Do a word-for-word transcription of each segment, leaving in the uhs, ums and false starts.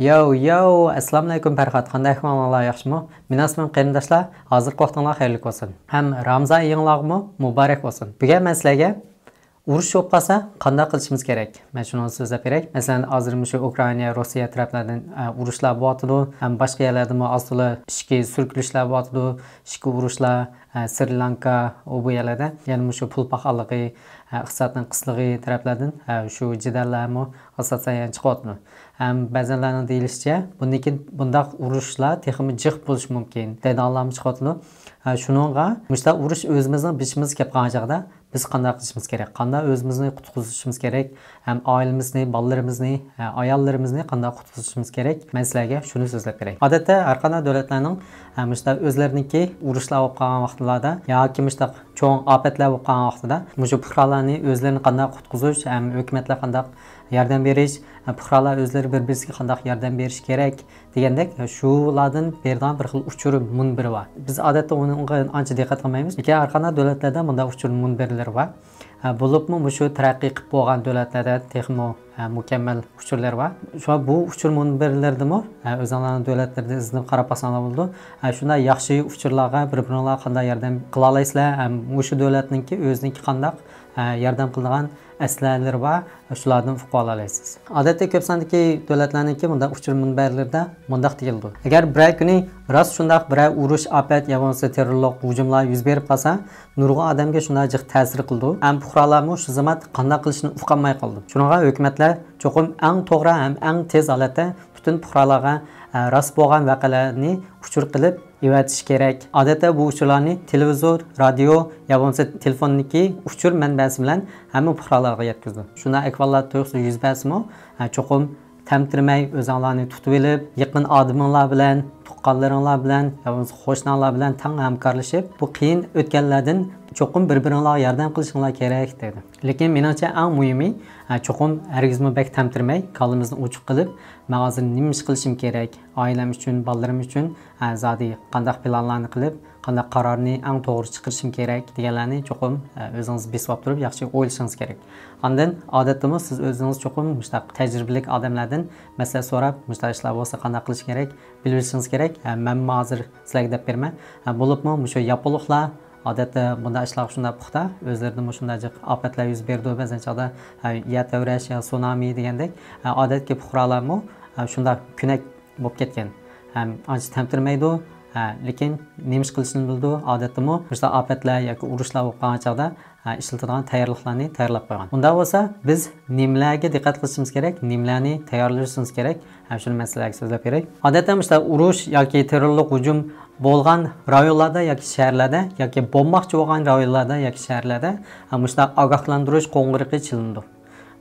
ياۋ ياۋ، ئەسسالامۇئەلەيكۇم پەرھات، قانداق ئەھۋالىڭلار، ياخشىمۇ؟ مۇناسىۋەت قېرىنداشلار، ھازىرقى ۋاقتىڭلار خەيرلىك بولسۇن ھەم رامىزان ئېيىڭلارغىمۇ مۇبارەك بولسۇن. بۈگۈن مەن سىلەرگە ئۇرۇش بولۇپ قالسا قانداق قىلىشىمىز كېرەك؟ مەن شۇنى سۆزلەپ بېرەي. مەسىلەن، ھازىر مۇشۇ ئۇكرائىنا، روسىيە تەرەپلەردىن، ئە، ئۇرۇشلار بولۇۋاتىدۇ. ھەم باشقا يەرلەردىمۇ ئاز تولا ئىچكى سۈركىلىشلەر بولۇۋاتىدۇ. ئىچكى ئۇرۇشلار، ئە، سرى لانكا، ئۇ بۇ يەرلەردە يەنە مۇشۇ پۇل پاخاللىقى، ئە، ئىقتىسادنىڭ قىسلىقى تەرەپلەردىن، ئە، شۇ جېدەللەرمۇ ئاساسەن يەنە چىقىۋاتىدۇ. ھەم بەزەنلەرنىڭ دېيىشىچە، بۇندىن كېيىن بۇنداق ئۇرۇشلار تېخىمۇ جىق بولۇشى مۇمكىن دەيدىغانلارمۇ چىقىۋاتىدۇ. ئە، شۇنىڭغا مۇشۇنداق ئۇرۇش ئۆزىمىزنىڭ بېشىمىزغا كەپ قالغان چاغدا، بىز قانداق قىلىشىمىز كېرەك؟ قانداق ئۆزىمىزنى قۇتقۇزۇشىمىز كېرەك؟ ھەم ئائىلىمىزنى، بالىلىرىمىزنى، ھە، ئاياللىرىمىزنى قانداق قۇتقۇزۇشىمىز كېرەك؟ مەن سىلەرگە شۇنى سۆزلەپ بېرەي. ئادەتتە ھەر قانداق دۆلەتلەرنىڭ، ھە، مۇشۇنداق ئۆزلىرىنىڭكى ئۇرۇشلار بولۇپ قالغان ۋاقىتلاردا ياكى مۇشۇنداق چوڭ ئاپەتلەر بولۇپ قالغان ۋاقتىدا مۇشۇ پۇقرالارنى ئۆزلىرىنى قانداق قۇتقۇزۇش ھەم ھۆكۈمەتلەر قانداق ياردەم بېرىش، ھە، پۇقرالار ئۆزلىرى بىر-بىرسىگە قانداق ياردەم بېرىش كېرەك؟ دېگەندەك، شۇلاردىن بېرىدىغان بىر خىل ئۇچۇر مۇنبىرى بار. بىز ئادەتتە ئۇنىڭغا ئانچە دىققەت قىلمايمىز. لېكىن ھەر قانداق دۆلەتلەردە مۇنداق ئۇچۇر مۇنبەرلىرى بار. ھە، بولۇپمۇ مۇشۇ تەرەققىي قىلىپ بولغان دۆلەتلەردە تېخىمۇ، ھە، مۇكەممەل ئۇچۇرلىرى بار. شۇڭا بۇ ئۇچۇر مۇنبەرلىرىدىمۇ، ھە، ئۆزۈڭلارنىڭ دۆلەتلىرىدە ئىزدىنىپ قاراپ باقساڭلار بولىدۇ. ھە، شۇنداق ياخشى ئۇچۇرلارغا بىر-بىرىڭلار قانداق ياردەم قىلالايسىلەر، ھەم مۇشۇ دۆلەتنىڭكى ئۆزىنىڭكى قانداق، ھە، ياردەم قىلىدىغان ئەسلىھەلىرى بار، شۇلاردىن ئۇقۇپ ئالالايسىز. ئادەتتە كۆپ ساندىكى دۆلەتلەرنىڭكى مۇنداق ئۇچۇر مۇنبەرلىرىدە مۇنداق دېيىلىدۇ. ئەگەر بىرەر كۈنى راست شۇنداق بىرەر ئۇرۇش، ئاپەت يا بولمىسا تېررورلۇق ھۇجۇملار يۈز بېرىپ قالسا، نۇرغۇن ئادەمگە شۇنداق جىق تەسىر قىلىدۇ. ھەم پۇقرالارمۇ شۇ زاماندا قانداق قىلىشنى ئۇقالماي قالىدۇ. شۇنىڭغا ھۆكۈمەتلەر چوقۇم ئەڭ توغرا ھەم ئەڭ تېز ھالەتتە پۈتۈن پۇقرالارغا، ئە، راست بولغان ۋەقەلەرنى ئۇچۇر قىلىپ ئېۋەتىشى كېرەك. ئادەتتە بۇ ئۇچۇرلارنى تېلېۋىزور، رادىيو يا بولمىسا تېلېفوندىكى ئۇچۇر مەنبەسى بىلەن ھەممە پۇقرالارغا يەتكۈزىدۇ. شۇنداق ئەھۋاللار تۇيۇقسىز يۈز بەرسىمۇ، ئە، چوقۇم تەمتىرىمەي ئۆزۈڭلارنى تۇتۇۋېلىپ، يېقىن ئادىمىڭلار بىلەن، تۇغقانلىرىڭلار بىلەن يا بولمىسا قوشناڭلار بىلەن تەڭ ھەمكارلىشىپ، بۇ قىيىن ئۆتكەنلەردىن چوقۇم بىر-بىرىڭلارغا ياردەم قىلىشىڭلار كېرەك، دەيدۇ. لېكىن مېنىڭچە ئەڭ مۇھىمى، ئە، چوقۇم ھەرگىزمۇ بەك تەمتىرىمەي، كاللىمىزنى ئوچۇق قىلىپ، مەن ھازىر نېمە ئىش قىلىشىم كېرەك، ئائىلەم ئۈچۈن، بالىلىرىم ئۈچۈن، ئە، زادى قانداق پىلانلارنى قىلىپ، قانداق قارارنى ئەڭ توغرا چىقىرىشىم كېرەك دېگەنلەرنى چوقۇم، ئە، ئۆزىڭىز بېسىۋاپ تۇرۇپ ياخشى ئويلىشىڭىز كېرەك. ئاندىن ئادەتتىمۇ سىز ئۆزىڭىز چوقۇم مۇشۇنداق تەجرىبىلىك ئادەملەردىن مەسلىھەت سوراپ، مۇشۇنداق ئىشلار بولسا قانداق قىلىش كېرەك، بىلىۋېلىشىڭىز كېرەك. ئە، مەنمۇ ھازىر سىلەرگە دەپ بېرىمەن. ئە، بولۇپمۇ مۇشۇ ياپونلۇقلار ئادەتتە بۇنداق ئىشلارغا شۇنداق پۇختا، ئۆزلىرىدىمۇ شۇنداق جىق ئاپەتلەر يۈز بېرىدۇ بەزەن چاغدا، ئە، يەر تەۋرەش يا سۇنامى دېگەندەك. ئە، ئادەتتىكى پۇقرالارمۇ، ئە، شۇنداق كۆنەك بولۇپ كەتكەن. ھەم ئانچە تەمتىرىمەيدۇ، ھە، لېكىن نېمە ئىش قىلىشنى بىلىدۇ. ئادەتتىمۇ مۇشۇنداق ئاپەتلەر ياكى ئۇرۇشلار بولۇپ قالغان چاغدا، ھە، ئىشلىتىدىغان تەييارلىقلارنى تەييارلاپ قويغان. ئۇنداق بولسا بىز نېمىلەرگە دىققەت قىلىشىمىز كېرەك، نېمىلەرنى تەييارلىشىمىز كېرەك، ھە، شۇنى مەن سىلەرگە سۆزلەپ بېرەي. ئادەتتە مۇشۇنداق ئۇرۇش ياكى تېررورلۇق ھۇجۇم بولغان رايونلاردا ياكى شەھەرلەردە ياكى بولماقچى بولغان رايونلاردا ياكى شەھەرلەردە، ھە، مۇشۇنداق ئاگاھلاندۇرۇش قوڭغۇرىقى چېلىنىدۇ.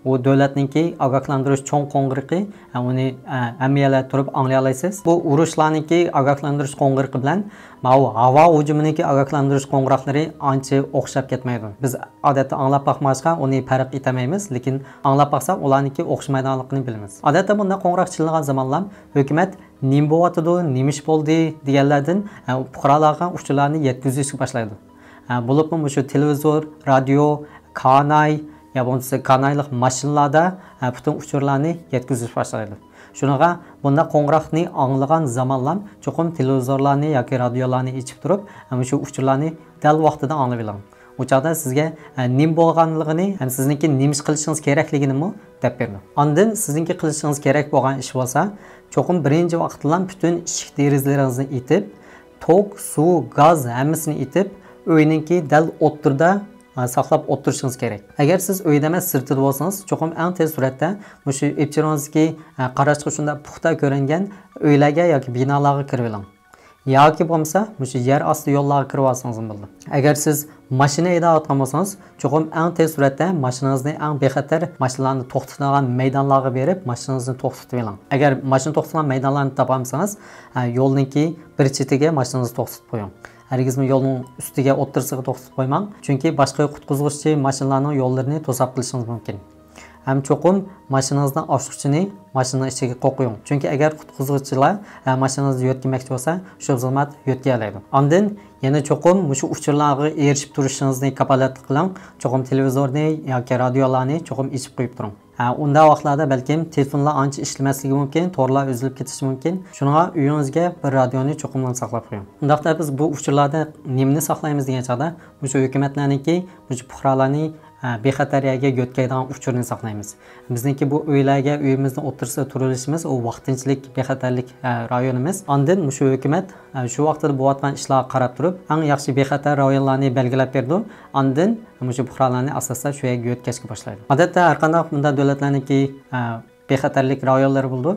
ئۇ دۆلەتنىڭكى ئاگاھلاندۇرۇش چوڭ قوڭغۇرىقى، ئە، ئۇنى، ئە، ھەممە يەرلەردە تۇرۇپ ئاڭلىيالايسىز. بۇ ئۇرۇشلارنىڭكى ئاگاھلاندۇرۇش قوڭغۇرىقى بىلەن ماۋۇ ھاۋا ھۇجۇمىنىڭكى ئاگاھلاندۇرۇش قوڭغۇراقلىرى ئانچە ئوخشاپ كەتمەيدۇ. بىز ئادەتتە ئاڭلاپ باقمىغاچقا ئۇنى پەرق ئېتەلمەيمىز، لېكىن ئاڭلاپ باقساق ئۇلارنىڭكى ئوخشىمايدىغانلىقىنى بىلىمىز. ئادەتتە بۇنداق قوڭغۇراق چېلىنغان زامانلام ھۆكۈمەت نېمە بولۇۋاتىدۇ، نېمە ئىش بولدى دېگەنلەردىن، ئە، پۇقرالارغا ئۇچۇرلارنى يەتكۈزۈشكە باشلايدۇ. ھە، بولۇپمۇ مۇشۇ تېلېۋىزور، رادىيو، كاناي يا بولمىسا كانايلىق ماشىنىلاردا، ھە، پۈتۈن ئۇچۇرلارنى يەتكۈزۈش باشلايدۇ. شۇنىڭغا بۇنداق قوڭغۇراقنى ئاڭلىغان زامانلام چوقۇم تېلېۋىزورلارنى ياكى رادىيولارنى ئېچىپ تۇرۇپ، ھە، مۇشۇ ئۇچۇرلارنى دەل ۋاقتىدا ئاڭلىۋېلىڭ. ئۇ چاغدا سىزگە، ھە، نېمە بولغانلىقىنى ھەم سىزنىڭكى نېمە ئىش قىلىشىڭىز كېرەكلىكىنىمۇ دەپ بېرىدۇ. ئاندىن سىزنىڭكى قىلىشىڭىز كېرەك بولغان ئىش بولسا، چوقۇم بىرىنچى ۋاقىتتىلا پۈتۈن ئىشىك دېرىزىلىرىڭىزنى ئېتىپ، توك، سۇ، گاز ھەممىسىنى ئېتىپ، ئۆينىڭكى دەل ئوتتۇرىدا، ھە، ساقلاپ ئولتۇرۇشىڭىز كېرەك. ئەگەر سىز ئۆيدە ئەمەس، سىرتىدا بولسىڭىز، چوقۇم ئەڭ تېز سۈرئەتتە مۇشۇ ئېپچىرىڭىزدىكى، ھە، قاراشقا شۇنداق پۇختا كۆرۈنگەن ئۆيلەرگە ياكى بىنالارغا كىرىۋېلىڭ. ياكى بولمىسا مۇشۇ يەر ئاستى يوللارغا كىرىۋالسىڭىزمۇ بولىدۇ. ئەگەر سىز ماشىنا ھەيدەۋاتقان بولسىڭىز، چوقۇم ئەڭ تېز سۈرئەتتە ماشىنىڭىزنى ئەڭ بىخەتەر ماشىنىلارنى توختىتىدىغان مەيدانلارغا بېرىپ، ماشىنىڭىزنى توختىتىۋېلىڭ. ئەگەر ماشىنا توختىتىدىغان مەيدانلارنى تاپالمىسىڭىز، ھە، يولنىڭكى بىر چېتىگە ماشىنىڭىزنى توختىتىپ قويۇڭ. ھەرگىزمۇ يولنىڭ ئۈستىگە، ئوتتۇرىسىغا توختىتىپ قويماڭ، چۈنكى باشقا قۇتقۇزغۇچى ماشىنىلارنىڭ يوللىرىنى توساپ قېلىشىڭىز مۇمكىن. ھەم چوقۇم ماشىنىڭىزنىڭ ئاچقۇچىنى ماشىنىنىڭ ئىچىگە قويۇڭ. چۈنكى ئەگەر قۇتقۇزغۇچىلار، ھە، ماشىنىڭىزنى يۆتكىمەكچى بولسا، شۇ زامات يۆتكىيەلەيدۇ. ئاندىن يەنە چوقۇم مۇشۇ ئۇچۇرلارغا ئېرىشىپ تۇرۇشىڭىزنى كاپالەتلىك قىلىڭ. چوقۇم تېلېۋىزورنى ياكى رادىيولارنى چوقۇم ئېچىپ قويۇپ تۇرۇڭ. ھە، ئۇنداق ۋاقىتلاردا بەلكىم تېلېفونلار ئانچە ئىشلىمەسلىكى مۇمكىن، تورلار ئۈزۈلۈپ كېتىشى مۇمكىن. شۇنىڭغا ئۆيىڭىزگە بىر رادىيونى چوقۇملا ساقلاپ قويۇڭ. ئۇنداقتا بىز بۇ ئۇچۇرلاردا نېمىنى ساقلايمىز دېگەن چاغدا، مۇشۇ ھۆكۈمەتلەرنىڭكى مۇشۇ پۇقرالارنى، ھە، بىخەتەر يەرگە يۆتكەيدىغان ئۇچۇرنى ساقلايمىز. بىزنىڭكى بۇ ئۆيلەرگە، ئۆيىمىزنىڭ ئوتتۇرىسىدا تۇرۇۋېلىشىمىز، ئۇ ۋاقتىنچىلىك بىخەتەرلىك، ھە، رايونىمىز. ئاندىن مۇشۇ ھۆكۈمەت، ھە، شۇ ۋاقتىدا بولۇۋاتقان ئىشلارغا قاراپ تۇرۇپ، ئەڭ ياخشى بىخەتەر رايونلارنى بەلگىلەپ بېرىدۇ. ئاندىن مۇشۇ پۇقرالارنى ئاساستا شۇ يەرگە يۆتكەشكە باشلايدۇ. ئادەتتە ھەر قانداق بۇنداق دۆلەتلەرنىڭكى، ئە، بىخەتەرلىك رايونلىرى بولىدۇ.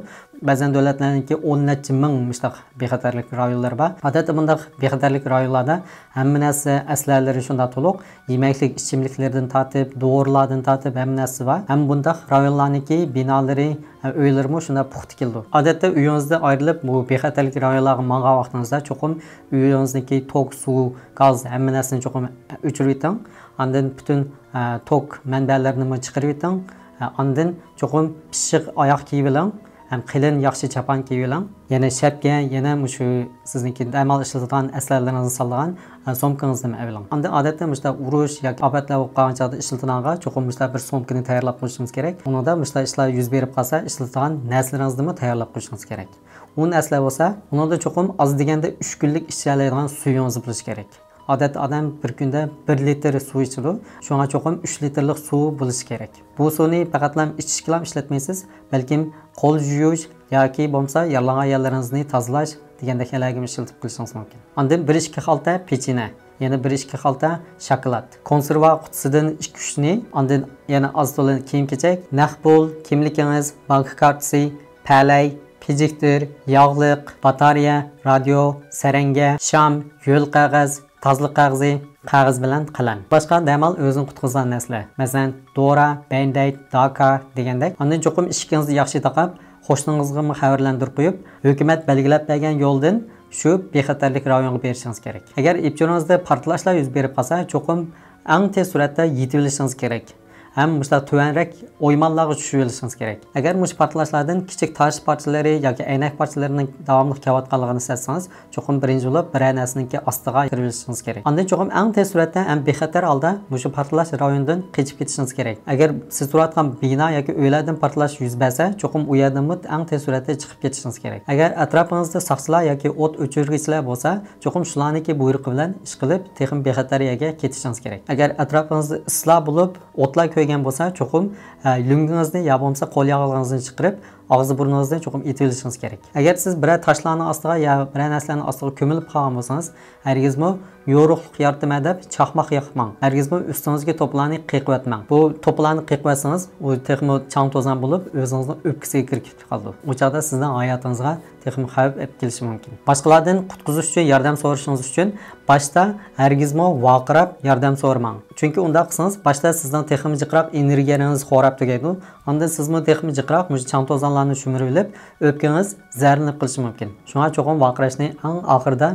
بەزەن دۆلەتلەرنىڭكى ئون نەچچە مىڭ مۇشۇنداق بىخەتەرلىك رايونلىرى بار. ئادەتتە بۇنداق بىخەتەرلىك رايونلاردا ھەممە نەرسە، ئەسلىھەلىرى شۇنداق تولۇق. يېمەكلىك، ئىچىملىكلىرىدىن تارتىپ، دورىلاردىن تارتىپ ھەممە نەرسىسى بار. ھەم بۇنداق رايونلارنىڭكى بىنالىرى، ئە، ئۆيلىرىمۇ شۇنداق پۇختا كېلىدۇ. ئادەتتە ئۆيىڭىزدىن ئايرىلىپ، بۇ بىخەتەرلىك رايونلارغا ماڭغان ۋاقتىڭىزدا چوقۇم ئۆيىڭىزنىڭكى توك، سۇ، گاز، ھەممە نەرسىنى چوقۇم ئۆچۈرۈۋېتىڭ. ئاندىن پۈتۈن، ئە، توك مەنبەلىرىنىمۇ چىقىرىۋېتىڭ. ئە، ئاندىن چوقۇم پىششىق ئاياغ كىيىۋېلىڭ. ھەم قېلىن ياخشى چاپان كىيىۋېلىڭ. يەنە شەپكە، يەنە مۇشۇ سىزنىڭكى دەم ئالىش ئىشلىتىدىغان ئەسلىھەلىرىڭىزنى سالىدىغان، ئە، سومكىڭىزنىمۇ ئېلىۋېلىڭ. ئاندىن ئادەتتە مۇشۇنداق ئۇرۇش ياكى ئاپەتلەر بولۇپ قالغان چاغدا ئىشلىتىدىغانغا چوقۇم مۇشۇنداق بىر سومكىنى تەييارلاپ قويۇشىڭىز كېرەك. ئۇنىڭدا مۇشۇنداق ئىشلار يۈز بېرىپ قالسا، ئىشلىتىدىغان نەرسىلىرىڭىزنىمۇ تەييارلاپ قويۇشىڭىز كېرەك. ئۇن ئەسلىھە بولسا، ئۇنىڭدا چوقۇم ئاز دېگەندە ئۈچ كۈنلۈك ئىچەلەيدىغان سۈيىڭىز بولۇشى كېرەك. ئادەتتە ئادەم بىر كۈندە بىر لىتىر سۇ ئىچىدۇ، شۇڭا چوقۇم ئۈچ لىتىرلىق سۇ بولۇشى كېرەك. بۇ سۇنى پەقەتلا ئىچىشكىلا ئىشلەتمەيسىز، بەلكىم قول يۇيۇش ياكى بولمىسا يارىلانغان يەرلىرىڭىزنى تازىلاش دېگەندەك يەرلەرگىمۇ ئىشلىتىپ قېلىشىڭىز مۇمكىن. ئاندىن بىر ئىككى خالتا پېچىنە، يەنە بىر ئىككى خالتا شاكىلات، كونسېرۋا قۇتىسىدىن ئىككى ئۈچنى، ئاندىن يەنە ئاز تولا كىيىم-كېچەك، نەق پۇل، كىملىكىڭىز، بانكا كارتىسى، پەلەي، پىژىكتىر، ياغلىق، باتارېيە، رادىيو، سەرەڭگە، شام، يۆل قەغەز، تازىلىق قەغىزى، قەغەز بىلەن قەلەم. باشقا دەمال ئۆزىنى قۇتقۇزىدىغان نەرسىلەر. مەسىلەن، دورا، بەندەيت، داكا دېگەندەك. ئاندىن چوقۇم ئىشىكىڭىزنى ياخشى تاقاپ، قوشنىڭىزغىمۇ خەۋەرلەندۈرۈپ قويۇپ، ھۆكۈمەت بەلگىلەپ بەرگەن يولدىن شۇ بىخەتەرلىك رايونىغا بېرىشىڭىز كېرەك. ئەگەر ئىچىڭىزدە پارتلاشلار يۈز بېرىپ قالسا، چوقۇم ئەڭ تېز سۈرئەتتە يېتىۋېلىشىڭىز كېرەك. ھەم مۇشۇنداق تۆۋەنرەك ئويمانلارغا چۈشۈۋېلىشىڭىز كېرەك. ئەگەر مۇشۇ پارتلاشلاردىن كىچىك تاش پارچىلىرى ياكى ئەينەك پارچىلىرىنىڭ داۋاملىق كېلىۋاتقانلىقىنى سەزسىڭىز، چوقۇم بىرىنچى بولۇپ بىرەر نەرسىنىڭكى ئاستىغا كىرىۋېلىشىڭىز كېرەك. ئاندىن چوقۇم ئەڭ تېز سۈرئەتتە ھەم بىخەتەر ھالدا مۇشۇ پارتلاش رايونىدىن قېچىپ كېتىشىڭىز كېرەك. ئەگەر سىز تۇرۇۋاتقان بىنا ياكى ئۆيلەردىن پارتلاش يۈز بەرسە، چوقۇم ئۇ يەردىنمۇ ئەڭ تېز سۈرئەتتە چىقىپ كېتىشىڭىز كېرەك. ئەگەر ئەتراپىڭىزدا ساقچىلار ياكى ئوت ئۆچۈرگۈچىلەر بولسا، چوقۇم شۇلارنىڭكى بۇيرۇقى بىلەن ئىش قىلىپ، تېخىمۇ بىخەتەر يەرگە كېتىشىڭىز كېرەك. ئەگەر ئەتراپىڭىزدا ئىسلا بولۇپ، ئوتلار كۆيگەن بولسا، چوقۇم، ئە، لۆڭگىڭىزنى يا بولمىسا قول ياغلىقىڭىزنى چىقىرىپ، ئاغزى بۇرنىڭىزنى چوقۇم ئېتىۋېلىشىڭىز كېرەك. ئەگەر سىز بىرەر تاشلارنىڭ ئاستىغا يا بىرەر نەرسىلەرنىڭ ئاستىغا كۆمۈلۈپ قالغان بولسىڭىز، ھەرگىزمۇ يورۇقلۇق يارىتىمەن دەپ چاقماق ياقماڭ. ھەرگىزمۇ ئۈستىڭىزگە توپىلارنى قېقىۋەتمەڭ. بۇ توپىلارنى قېقىۋەتسىڭىز، ئۇ تېخىمۇ چاڭ-توزان بولۇپ، ئۆزىڭىزنىڭ ئۆپكىسىگە كىرىپ كېتىپ قالىدۇ. ئۇ چاغدا سىزنىڭ ھاياتىڭىزغا تېخىمۇ خەۋپ ئېلىپ كېلىشى مۇمكىن. باشقىلاردىن قۇتقۇزۇش ئۈچۈن ياردەم سورىشىڭىز ئۈچۈن باشتا ھەرگىزمۇ ۋارقىراپ ياردەم سورىماڭ. چۈنكى ئۇنداق قىلسىڭىز، باشتا سىزنىڭ تېخىمۇ جىقراق ئېنېرگىيەڭىز خوراپ تۈگەيدۇ. ئاندىن سىزمۇ تېخىمۇ جىقراق مۇشۇ چاڭ-توزانلارنى شۈمۈرۈۋېلىپ، ئۆپكىڭىز زەھەرلىنىپ قېلىشى مۇمكىن. شۇڭا چوقۇم ۋارقىراشنى ئەڭ ئاخىرىدا،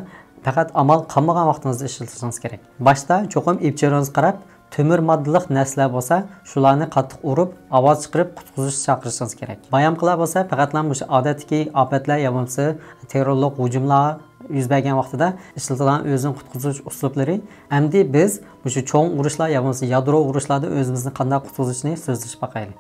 پەقەت ئامال قالمىغان ۋاقتىڭىزدا ئىشلىتىشىڭىز كېرەك. باشتا چوقۇم ئېپچىرىڭىزگە قاراپ، تۆمۈر ماددىلىق نەرسىلەر بولسا، شۇلارنى قاتتىق ئۇرۇپ، ئاۋاز چىقىرىپ قۇتقۇزۇش چاقىرىشىڭىز كېرەك. بايامقىلار بولسا پەقەتلا مۇشۇ ئادەتتىكى ئاپەتلەر يا بولمىسا تېررورلۇق ھۇجۇملار يۈز بەرگەن ۋاقتىدا ئىشلىتىدىغان ئۆزىنى قۇتقۇزۇش ئۇسلۇبلىرى. ئەمدى بىز مۇشۇ چوڭ ئۇرۇشلار يا بولمىسا يادرو ئۇرۇشلاردا ئۆزىمىزنى قانداق قۇتقۇزۇشنى سۆزلىشىپ باقايلى.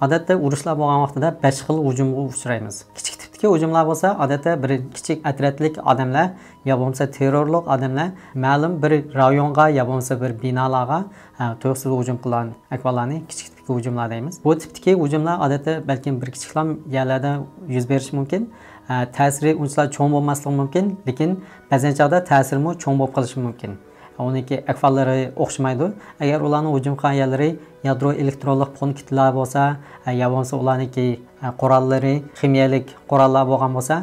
ئادەتتە ئۇرۇشلار بولغان ۋاقتىدا بەش خىل ھۇجۇمغا ئۇچرايمىز. كىچىك تىپتىكى ھۇجۇملار بولسا، ئادەتتە بىر كىچىك ئەترەتلىك ئادەملەر يا بولمىسا تېررورلۇق ئادەملەر مەلۇم بىر رايونغا يا بولمىسا بىر بىنالارغا، ھە، تۇيۇقسىز ھۇجۇم قىلغان ئەھۋاللارنى كىچىك تىپتىكى ھۇجۇملار دەيمىز. بۇ تىپتىكى ھۇجۇملار ئادەتتە بەلكىم بىر كىچىكلا يەرلەردە يۈز بېرىشى مۇمكىن. ھە، تەسىرى ئۇنچىلا چوڭ بولماسلىقى مۇمكىن، لېكىن بەزەن چاغدا تەسىرىمۇ چوڭ بولۇپ قېلىشى مۇمكىن. ئۇنىڭكى ئەھۋاللىرى ئوخشىمايدۇ. ئەگەر ئۇلارنىڭ ھۇجۇم قىلغان يەرلىرى يادرو ئېلېكترونلۇق پونكىتلار بولسا، يا بولمىسا ئۇلارنىڭكى قوراللىرى خىمىيەلىك قوراللار بولغان بولسا،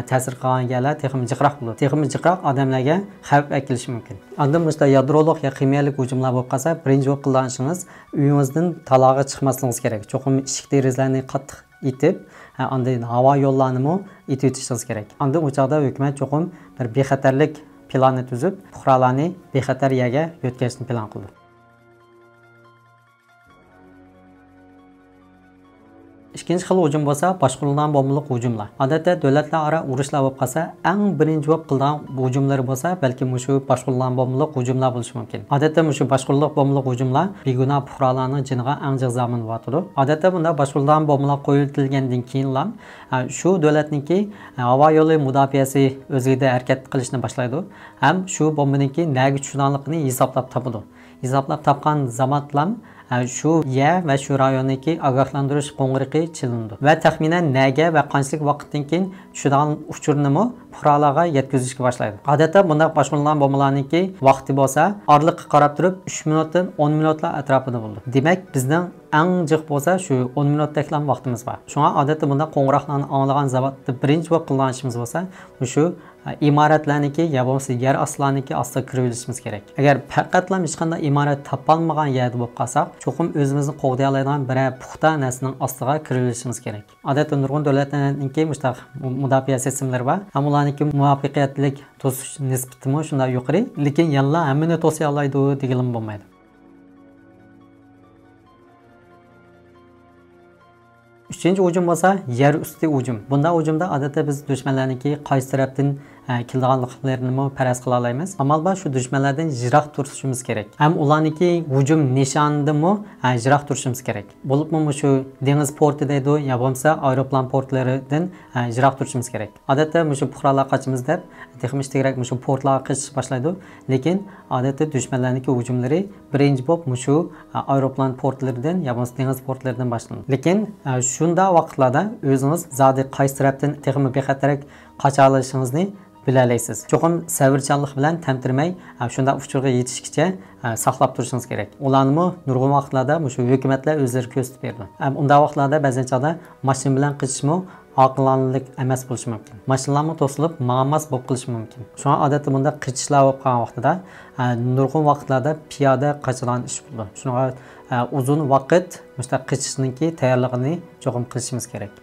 تەسىر قىلغان يەرلەر تېخىمۇ جىقراق بولىدۇ. تېخىمۇ جىقراق ئادەملەرگە خەۋپ ئەكېلىشى مۇمكىن. ئاندىن مۇشۇنداق يادرولۇق يا خىمىيەلىك ھۇجۇملار بولۇپ قالسا، بىرىنچى بولۇپ قىلىدىغان ئىشىڭىز ئۆيىڭىزدىن تالاغا چىقماسلىقىڭىز كېرەك. چوقۇم ئىشىك دېرىزىلەرنى قاتتىق ئېتىپ، ھە، ئاندىن ھاۋا يوللارنىمۇ ئېتىۋېتىشىڭىز كېرەك. ئاندىن ئۇ چاغدا ھۆكۈمەت چوقۇم بىر بىخەتەرلىك پىلانى تۈزۈپ، پۇقرالارنى بىخەتەر يەرگە يۆتكەشنى پىلان قىلىدۇ. ئىككىنچى خىل ھۇجۇم بولسا باشقۇرۇلغان بومبىلىق ھۇجۇملار. ئادەتتە دۆلەتلەر ئارا ئۇرۇشلار بولۇپ قالسا، ئەڭ بىرىنچى بولۇپ قىلىدىغان ھۇجۇملىرى بولسا بەلكى مۇشۇ باشقۇرۇلغان بومبىلىق ھۇجۇملار بولۇشى مۇمكىن. ئادەتتە مۇشۇ باشقۇرۇلۇق بومبىلىق ھۇجۇملار بىگۇناھ پۇقرالارنىڭ جېنىغا ئەڭ جىق زامىن بولۇۋاتىدۇ. ئادەتتە بۇنداق باشقۇرۇلغان بومبىلار قويۇۋېتىلگەندىن كېيىنلا، ئە، شۇ دۆلەتنىڭكى، ئە، ھاۋا يولى مۇداپىئەسى ئۆزىگىدە ھەرىكەت قىلىشنى باشلايدۇ ھەم شۇ بومبىنىڭكى نەگە چۈشىدىغانلىقىنى ھېسابلاپ تاپىدۇ. ھېسابلاپ تاپقان زامانلام، ئە، شۇ يەر ۋە شۇ رايوننىڭكى ئاگاھلاندۇرۇش قوڭغۇرىقى چېلىنىدۇ ۋە تەخمىنەن نەگە ۋە قانچىلىك ۋاقىتتىن كېيىن چۈشىدىغان ئۇچۇرنىمۇ پۇقرالارغا يەتكۈزۈشكە باشلايدۇ. ئادەتتە بۇنداق باشقۇرۇلغان بومبىلارنىڭكى ۋاقتى بولسا ئارىلىققا قاراپ تۇرۇپ ئۈچ مىنۇتتىن ئون مىنۇتلار ئەتراپىدا بولىدۇ. دېمەك، بىزنىڭ ئەڭ جىق بولسا شۇ ئون مىنۇتتەكلا ۋاقتىمىز بار. شۇڭا ئادەتتە بۇنداق قوڭغۇراقلارنى ئاڭلىغان زاماندا بىرىنچى بولۇپ قىلىدىغان ئىشىمىز بولسا مۇشۇ ئىمارەتلەرنىڭكى يا بولمىسا يەر ئاستىلارنىڭكى ئاستىغا كىرىۋېلىشىمىز كېرەك. ئەگەر پەقەتلا ھېچقانداق ئىمارەت تاپالمىغان يەردە بولۇپ قالساق، چوقۇم ئۆزىمىزنى قوغدىيالايدىغان بىرەر پۇختا نەرسىنىڭ ئاستىغا كىرىۋېلىشىمىز كېرەك. ئادەتتە نۇرغۇن دۆلەتلەرنىڭكى مۇشۇنداق مۇداپىئە سىستېمىلىرى بار. ھەم ئۇلارنىڭكى مۇۋەپپەقىيەتلىك توسۇش نىسبىتىمۇ شۇنداق يۇقىرى. لېكىن يەنىلا ھەممىنى توسىيالايدۇ دېگىلىمۇ بولمايدۇ. ئۈچىنچى ھۇجۇم بولسا يەر ئۈستى ھۇجۇم. بۇنداق ھۇجۇمدا ئادەتتە بىز دۈشمەنلەرنىڭكى قايسى تەرەپتىن، ئە، كېلىدىغانلىقلىرىنىمۇ پەرەز قىلالايمىز. ئامال بار شۇ دۈشمەنلەردىن يىراق تۇرۇشىمىز كېرەك. ھەم ئۇلارنىڭكى ھۇجۇم نىشانىدىنمۇ، ئە، يىراق تۇرۇشىمىز كېرەك. بولۇپمۇ مۇشۇ دېڭىز پورتى دەيدۇ، يا بولمىسا ئايروپىلان پورتلىرىدىن، ئە، يىراق تۇرۇشىمىز كېرەك. ئادەتتە مۇشۇ پۇقرالار قاچىمىز دەپ تېخىمۇ ئىتتىكرەك مۇشۇ پورتلارغا قېچىشقا باشلايدۇ. لېكىن ئادەتتە دۈشمەنلەرنىڭكى ھۇجۇملىرى بىرىنچى بولۇپ مۇشۇ، ئا، ئايروپىلان پورتلىرىدىن يا بولمىسا دېڭىز پورتلىرىدىن باشلىنىدۇ. لېكىن، ئا، شۇنداق ۋاقىتلاردا ئۆزىڭىز زادى قايسى تەرەپتىن تېخىمۇ بىخەتەررەك قاچالايشىڭىزنى بىلەلەيسىز. چوقۇم سەۋرچانلىق بىلەن تەمتىرىمەي، ئا، شۇنداق ئۇچۇرغا يېتىشكىچە، ئا، ساقلاپ تۇرۇشىڭىز كېرەك. ئۇلارنىمۇ نۇرغۇن ۋاقىتلاردا مۇشۇ ھۆكۈمەتلەر ئۆزلىرى كۆرسىتىپ بېرىدۇ. ھەم ئۇنداق ۋاقىتلاردا بەزەن چاغدا ماشىنا بىلەن قېچىشمۇ ئاقىلانىلىك ئەمەس بولۇشى مۇمكىن. ماشىنىلارمۇ توسۇلۇپ، ماڭالماس بولۇپ قېلىشى مۇمكىن. شۇڭا ئادەتتە بۇنداق قېچىشلار بولۇپ قالغان ۋاقتىدا، ئە، نۇرغۇن ۋاقىتلاردا پىيادە قاچىدىغان ئىش بولىدۇ. شۇنىڭغا، ئە، ئۇزۇن ۋاقىت مۇشۇنداق قېچىشنىڭكى تەييارلىقىنى چوقۇم قىلىشىمىز كېرەك.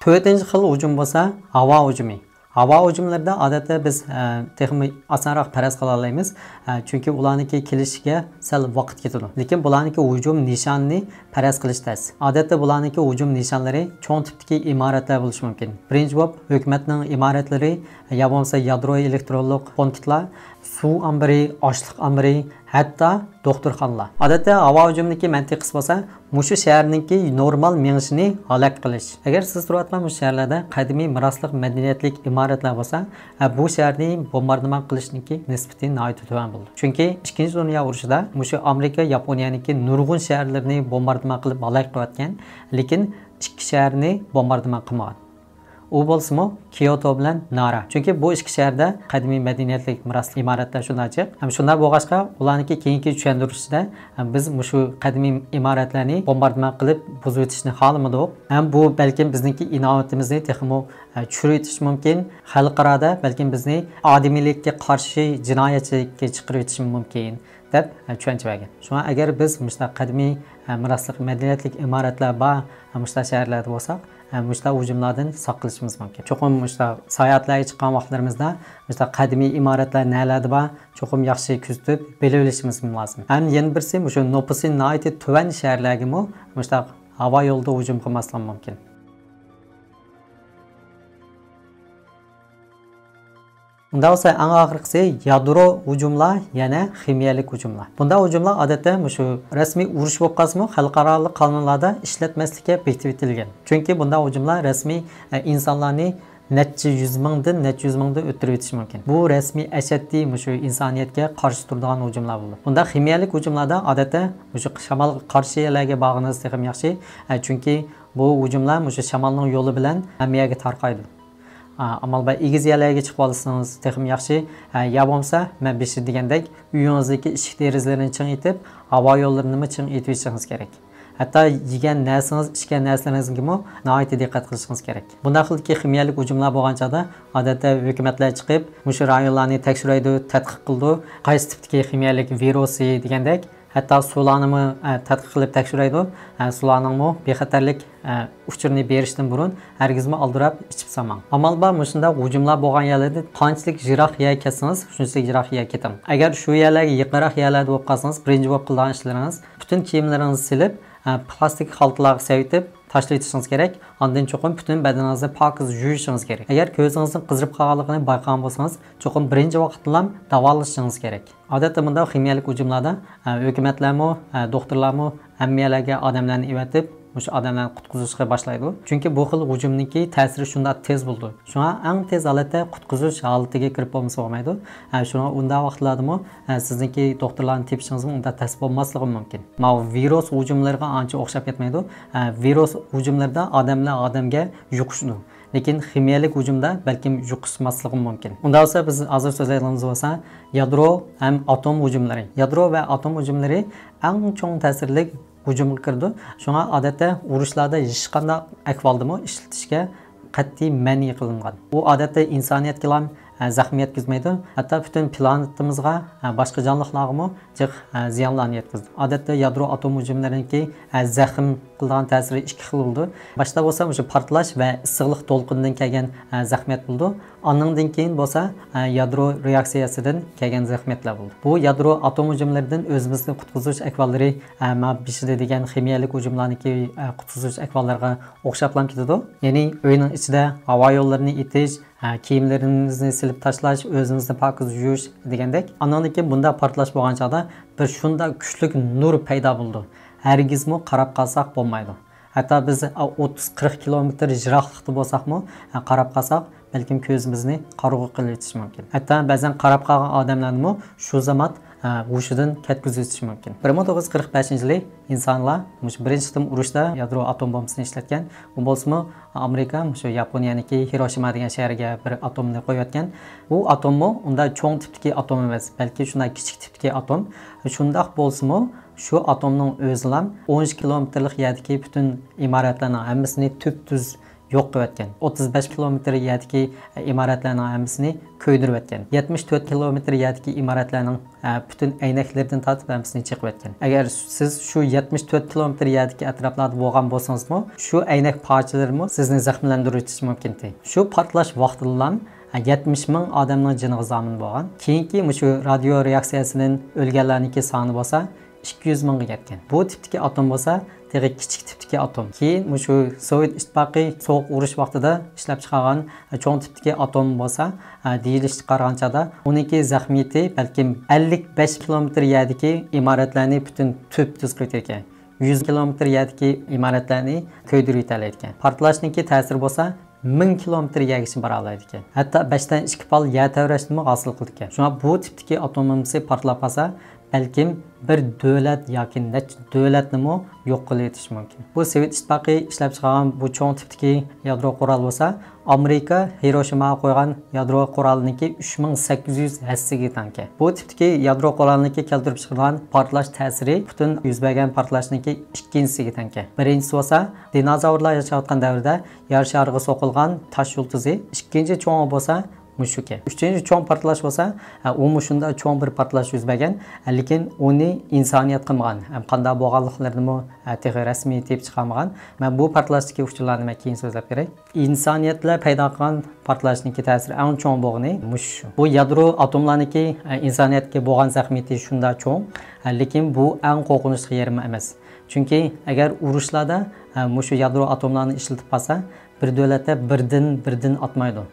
تۆتىنچى خىل ھۇجۇم بولسا ھاۋا ھۇجۇمى. ھاۋا ھۇجۇملىرىدا ئادەتتە بىز، ئە، تېخىمۇ ئاسانراق پەرەز قىلالايمىز، ئە، چۈنكى ئۇلارنىڭكى كېلىشىگە سەل ۋاقىت كېتىدۇ. لېكىن بۇلارنىڭكى ھۇجۇم نىشانىنى پەرەز قىلىش تەس. ئادەتتە بۇلارنىڭكى ھۇجۇم نىشانلىرى چوڭ تىپتىكى ئىمارەتلەر بولۇشى مۇمكىن. بىرىنچى بولۇپ، ھۆكۈمەتنىڭ ئىمارەتلىرى يا بولمىسا يادرو ئېلېكترونلۇق پونكىتلار، سۇ ئامبىرى، ئاشلىق ئامبىرى، ھەتتا دوختۇرخانىلار. ئادەتتە ھاۋا ھۇجۇمىنىڭكى مەنتىقىسى بولسا مۇشۇ شەھەرنىڭكى نورمال مېڭىشىنى ھالاك قىلىش. ئەگەر سىز تۇرۇۋاتقان مۇشۇ شەھەرلەردە قەدىمىي مىراسلىق مەدەنىيەتلىك ئىمارەتلەر بولسا، ھە، بۇ شەھەرنى بومباردىمان قىلىشنىڭكى نىسبىتى ناھايىتى تۆۋەن بولىدۇ. چۈنكى ئىككىنچى دۇنيا ئۇرۇشىدا مۇشۇ ئامېرىكا ياپونىيەنىڭكى نۇرغۇن شەھەرلىرىنى بومباردىمان قىلىپ ھالاك قىلىۋەتكەن، لېكىن ئىككى شەھەرنى بومباردىمان قىلمىغان. ئۇ بولسىمۇ كيوتو بىلەن نارا. چۈنكى بۇ ئىككى شەھەردە قەدىمىي مەدەنىيەتلىك مىراسلىق ئىمارەتلەر شۇنداق جىق. ھەم شۇنداق بولغاچقا، ئۇلارنىڭكى كېيىنكى چۈشەندۈرۈشىدە، ھەم بىز مۇشۇ قەدىمىي ئىمارەتلەرنى بومباردىمان قىلىپ بۇزۇۋېتىشنى خالىمىدۇق. ھەم بۇ بەلكىم بىزنىڭكى ئىناۋىتىمىزنى تېخىمۇ، ئە، چۈشۈرۈۋېتىشى مۇمكىن. خەلقئارادا بەلكىم بىزنى ئادىمىيلىككە قارشى جىنايەتچىلىككە چىقىرىۋېتىشى مۇمكىن، دەپ، ئە، چۈشەنچە بەرگەن. شۇڭا ئەگەر بىز مۇشۇنداق قەدىمىي، ئە، مىراسلىق مەدەنىيەتلىك ئىمارەتلەر بار، ئە، مۇشۇنداق شەھەرلەردە بولساق، ئە، مۇشۇنداق ھۇجۇملاردىن ساقلىنىشىمىز مۇمكىن. چوقۇم مۇشۇنداق ساياھەتلەرگە چىققان ۋاقىتلىرىمىزدا مۇشۇنداق قەدىمىي ئىمارەتلەر نەلەردە بار، چوقۇم ياخشى كۆزىتىپ بىلىۋېلىشىمىز لازىم. ھەم يەنە بىرسى، مۇشۇ نوپۇسى ناھايىتى تۆۋەن شەھەرلەرگىمۇ مۇشۇنداق ھاۋا يولىدا ھۇجۇم قىلماسلىق مۇمكىن. ئۇنداق بولسا، ئەڭ ئاخىرقىسى يادرو ھۇجۇملار، يەنى خىمىيەلىك ھۇجۇملار. بۇنداق ھۇجۇملار ئادەتتە مۇشۇ رەسمىي ئۇرۇش بولۇپ قالسىمۇ، خەلقئارالىق قانۇنلاردا ئىشلەتمەسلىككە بېكىتىۋېتىلگەن. چۈنكى بۇنداق ھۇجۇملار رەسمىي، ئە، ئىنسانلارنى نەچچە يۈز مىڭدىن نەچچە يۈز مىڭدىن ئۆتتۈرۈۋېتىشى مۇمكىن. بۇ رەسمىي ئەشەددىي مۇشۇ ئىنسانىيەتكە قارشى تۇرىدىغان ھۇجۇملار بولىدۇ. بۇنداق خىمىيەلىك ھۇجۇملاردا ئادەتتە مۇشۇ شامالغا قارشى يەرلەرگە بارغىنىڭىز تېخىمۇ ياخشى. ئە، چۈنكى بۇ ھۇجۇملار مۇشۇ شامالنىڭ يولى بىلەن ھەممە يەرگە تارقايدۇ. ئا، ئامال بار ئېگىز يەرلەرگە چىقىپ ئالسىڭىز تېخىمۇ ياخشى. ئە، يا بولمىسا، مەن بېشىدا دېگەندەك، ئۆيىڭىزدىكى ئىشىك دېرىزىلىرىنى چىڭ ئېتىپ، ھاۋا يوللىرىنىمۇ چىڭ ئېتىۋېتىشىڭىز كېرەك. ھەتتا يېگەن نەرسىڭىز، ئىچكەن نەرسىلىرىڭىزگىمۇ ناھايىتى دىققەت قىلىشىڭىز كېرەك. بۇنداق خىلدىكى خىمىيەلىك ھۇجۇملار بولغان چاغدا، ئادەتتە ھۆكۈمەتلەر چىقىپ، مۇشۇ رايونلارنى تەكشۈرەيدۇ، تەتقىق قىلىدۇ، قايسى تىپتىكى خىمىيەلىك ۋىرۇسى دېگەندەك، ھەتتا سۇلارنىمۇ، ئە، تەتقىق قىلىپ تەكشۈرەيدۇ. ئە، سۇلارنىڭمۇ بىخەتەرلىك، ئە، ئۇچۇرىنى بېرىشتىن بۇرۇن ھەرگىزمۇ ئالدىراپ ئىچىپ سالماڭ. ئامال بار، مۇشۇنداق ھۇجۇملار بولغان يەرلەردە قانچىلىك يىراق يەرگە كەتسىڭىز، شۇنچىلىك يىراق يەرگە كېتىڭ. ئەگەر شۇ يەرلەرگە يېقىنراق يەرلەردە بولۇپ قالسىڭىز، بىرىنچى بولۇپ قىلىدىغان ئىشلىرىڭىز، پۈتۈن كىيىملىرىڭىزنى سېلىپ، ئە، پلاستىك خالتىلارغا سېلىۋېتىپ تاشلىۋېتىشىڭىز كېرەك. ئاندىن چوقۇم پۈتۈن بەدىنىڭىزنى پاكىز يۇيۇشىڭىز كېرەك. ئەگەر كۆزىڭىزنىڭ قىزىرىپ قالغانلىقىنى بايقىغان بولسىڭىز، چوقۇم بىرىنچى ۋاقىتتىلا داۋالىشىڭىز كېرەك. ئادەتتە بۇنداق خىمىيەلىك ھۇجۇملاردا، ئە، ھۆكۈمەتلەرمۇ، ئە، دوختۇرلارمۇ ھەممە يەرلەرگە ئادەملەرنى ئېۋەتىپ، مۇشۇ ئادەملەرنى قۇتقۇزۇشقا باشلايدۇ. چۈنكى بۇ خىل ھۇجۇمنىڭكى تەسىرى شۇنداق تېز بولىدۇ. شۇڭا ئەڭ تېز ھالەتتە قۇتقۇزۇش ھالىتىگە كىرىپ بولمىسا بولمايدۇ. ئە، شۇڭا ئۇنداق ۋاقىتلاردىمۇ، ئە، سىزنىڭكى دوختۇرلارنى تېپىشىڭىزمۇ ئۇنداق تەس بولماسلىقى مۇمكىن. ماۋۇ ۋىرۇس ھۇجۇملىرىغا ئانچە ئوخشاپ كەتمەيدۇ. ئە، ۋىرۇس ھۇجۇملىرىدا ئادەملەر ئادەمگە يۇقۇشىدۇ. لېكىن خىمىيەلىك ھۇجۇمدا بەلكىم يۇقۇشماسلىقى مۇمكىن. ئۇنداق بولسا بىز ھازىر سۆزلەيدىغىنىمىز بولسا يادرو ھەم ئاتوم ھۇجۇملىرى. يادرو ۋە ئاتوم ھۇجۇملىرى ئەڭ چوڭ تەسىرلىك ھۇجۇمغا كىرىدۇ. شۇڭا ئادەتتە ئۇرۇشلاردا ھېچقانداق ئەھۋالدىمۇ ئىشلىتىشكە قەتئىي مەنئى قىلىنغان. ئۇ ئادەتتە ئىنسانىيەتكىلا، ئە، زەخمە يەتكۈزمەيدۇ. ھەتتا پۈتۈن پلانېتىمىزغا، ئە، باشقا جانلىقلارغىمۇ جىق، ئە، زىيانلارنى يەتكۈزىدۇ. ئادەتتە يادرو ئاتوم ھۇجۇملىرىنىڭكى، ئە، زەخىم قىلىدىغان تەسىرى ئىككى خىل بولىدۇ. باشتا بولسا مۇشۇ پارتلاش ۋە ئىسسىقلىق دولقۇنىدىن كەلگەن، ئە، زەخمىيەت بولىدۇ. ئانىڭدىن كېيىن بولسا، ئە، يادرو رېئاكسىيەسىدىن كەلگەن زەخمىيەتلەر بولىدۇ. بۇ يادرو ئاتوم ھۇجۇملىرىدىن ئۆزىمىزنى قۇتقۇزۇش ئەھۋاللىرى، ئە، مانا بېشىدا دېگەن خىمىيەلىك ھۇجۇملارنىڭكى، ئە، قۇتقۇزۇش ئەھۋاللىرىغا ئوخشاپلا كېتىدۇ. يەنى ئۆينىڭ ئىچىدە ھاۋا يوللىرىنى ئېتىش، ھە، كىيىملىرىمىزنى سېلىپ تاشلاش، ئۆزىمىزنى پاكىز يۇيۇش دېگەندەك. ئانىڭدىن كېيىن بۇنداق پارتلاش بولغان چاغدا بىر شۇنداق كۈچلۈك نۇر پەيدا بولىدۇ. ھەرگىزمۇ قاراپ قالساق بولمايدۇ. ھەتتا بىز ئوتتۇز قىرىق كىلومېتىر يىراقلىقتا بولساقمۇ، ھە، قاراپ قالساق، بەلكىم كۆزىمىزنى قارىغۇ قىلىۋېتىشى مۇمكىن. ھەتتا بەزەن قاراپ قالغان ئادەملەرنىمۇ شۇ زامات، ھە، ھوشىدىن كەتكۈزۈۋېتىشى مۇمكىن. بىر مىڭ توققۇز يۈز قىرىق بەشىنچى يىلى ئىنسانلار مۇشۇ بىرىنچى قېتىم ئۇرۇشتا يادرو ئاتوم بومبىسىنى ئىشلەتكەن. ئۇ بولسىمۇ ئامېرىكا مۇشۇ ياپونىيەنىڭكى ھىروشىما دېگەن شەھەرگە بىر ئاتومنى قويۇۋەتكەن. بۇ ئاتوممۇ ئۇنداق چوڭ تىپتىكى ئاتوم ئەمەس، بەلكى شۇنداق كىچىك تىپتىكى ئاتوم. شۇنداق بولسىمۇ، شۇ ئاتومنىڭ ئۆزىلا ئون ئىككى كىلومېتىرلىق يەردىكى پۈتۈن ئىمارەتلەرنىڭ ھەممىسىنى تۈپتۈز يوق قىلىۋەتكەن. ئوتتۇز بەش كىلومېتىر يەردىكى ئىمارەتلەرنىڭ ھەممىسىنى كۆيدۈرۈۋەتكەن. يەتمىش تۆت كىلومېتىر يەردىكى ئىمارەتلەرنىڭ، ئە، پۈتۈن ئەينەكلىرىدىن تارتىپ ھەممىسىنى چېقىۋەتكەن. ئەگەر سىز شۇ يەتمىش تۆت كىلومېتىر يەردىكى ئەتراپلاردا بولغان بولسىڭىزمۇ، شۇ ئەينەك پارچىلىرىمۇ سىزنى زەخىملەندۈرۈۋېتىشى مۇمكىنتى. شۇ پارتلاش ۋاقتىدىلا، ئە، يەتمىش مىڭ ئادەمنىڭ جېنىغا زامىن بولغان. كېيىنكى مۇشۇ رادىيو رېئاكسىيەسىدىن ئۆلگەنلەرنىڭكى سانى بولسا ئىككى يۈز مىڭغا يەتكەن. بۇ تىپتىكى ئاتوم بولسا تېخى كىچىك تىپتىكى ئاتوم. كېيىن مۇشۇ سوۋېت ئىتتىپاقى سوغۇق ئۇرۇش ۋاقتىدا ئىشلەپ چىقارغان چوڭ تىپتىكى ئاتوم بولسا، دېيىلىشىگە قارىغان چاغدا ئۇنىڭكى زەخمىيىتى بەلكىم ئەللىك بەش كىلومېتىر يەردىكى ئىمارەتلەرنى پۈتۈن تۈپتۈز قىلىۋېتىدىكەن. يۈز كىلومېتىر يەردىكى ئىمارەتلەرنى كۆيدۈرۈۋېتەلەيدىكەن. پارتلاشنىڭكى تەسىرى بولسا مىڭ كىلومېتىر يەرگىچە بارالايدىكەن. ھەتتا بەشتىن ئىككى پال يەر تەۋرەشنىمۇ ھاسىل قىلىدىكەن. شۇڭا بۇ تىپتىكى ئاتوم بومبىسى پارتلاپ قالسا، بەلكىم بىر دۆلەت ياكى نەچچە دۆلەتنىمۇ يوق قىلىۋېتىشى مۇمكىن. بۇ سوۋېت ئىتتىپاقى ئىشلەپ چىقارغان بۇ چوڭ تىپتىكى يادرو قورال بولسا، ئامېرىكا ھىروشىماغا قويغان يادرو قورالىنىڭكى ئۈچ مىڭ سەككىز يۈز ھەسسىگە تەڭكەن. بۇ تىپتىكى يادرو قورالىنىڭكى كەلتۈرۈپ چىقىرىدىغان پارتلاش تەسىرى پۈتۈن يۈز بەرگەن پارتلاشنىڭكى ئىككىنچىسىگە تەڭكەن. بىرىنچىسى بولسا، دىنوزاۋرلار ياشاۋاتقان دەۋردە يەر شارىغا سوقۇلغان تاش يۇلتۇزى، ئىككىنچى چوڭى بولسا مۇشۇكەن. ئۈچىنچى چوڭ پارتلاش بولسا، ئۇمۇ شۇنداق چوڭ بىر پارتلاش يۈز بەرگەن، لېكىن ئۇنى ئىنسانىيەت قىلمىغان، ھەم قانداق بولغانلىقلىرىنىمۇ تېخى رەسمىي تېپىپ چىقارمىغان. مەن بۇ پارتلاشتىكى ئۇچۇرلارنى مەن كېيىن سۆزلەپ بېرەي. ئىنسانىيەتلەر پەيدا قىلغان پارتلاشنىڭكى تەسىرى ئەڭ چوڭ بولغىنى مۇشۇ. بۇ يادرو ئاتوملارنىڭكى ئىنسانىيەتكە بولغان زەخمىيىتى شۇنداق چوڭ، لېكىن بۇ ئەڭ قورقۇنچلۇق يېرىمۇ ئەمەس. چۈنكى ئەگەر ئۇرۇشلاردا، ھە، مۇشۇ يادرو ئاتوملارنى ئىشلىتىپ قالسا، بىر دۆلەتتە بىردىن، بىردىن ئاتمايدۇ،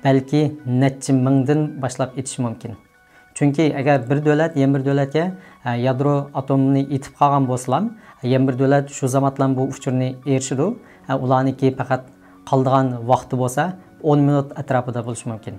بەلكى نەچچە مىڭدىن باشلاپ ئېتىشى مۇمكىن. چۈنكى ئەگەر بىر دۆلەت يەنە بىر دۆلەتكە، ھە، يادرو ئاتومىنى ئېتىپ قالغان بولسىلا، يەنە بىر دۆلەت شۇ زاماتلا بۇ ئۇچۇرنى ئېرىشىدۇ، ھە، ئۇلارنىڭكى پەقەت قالىدىغان ۋاقتى بولسا ئون مىنۇت ئەتراپىدا بولۇشى مۇمكىن.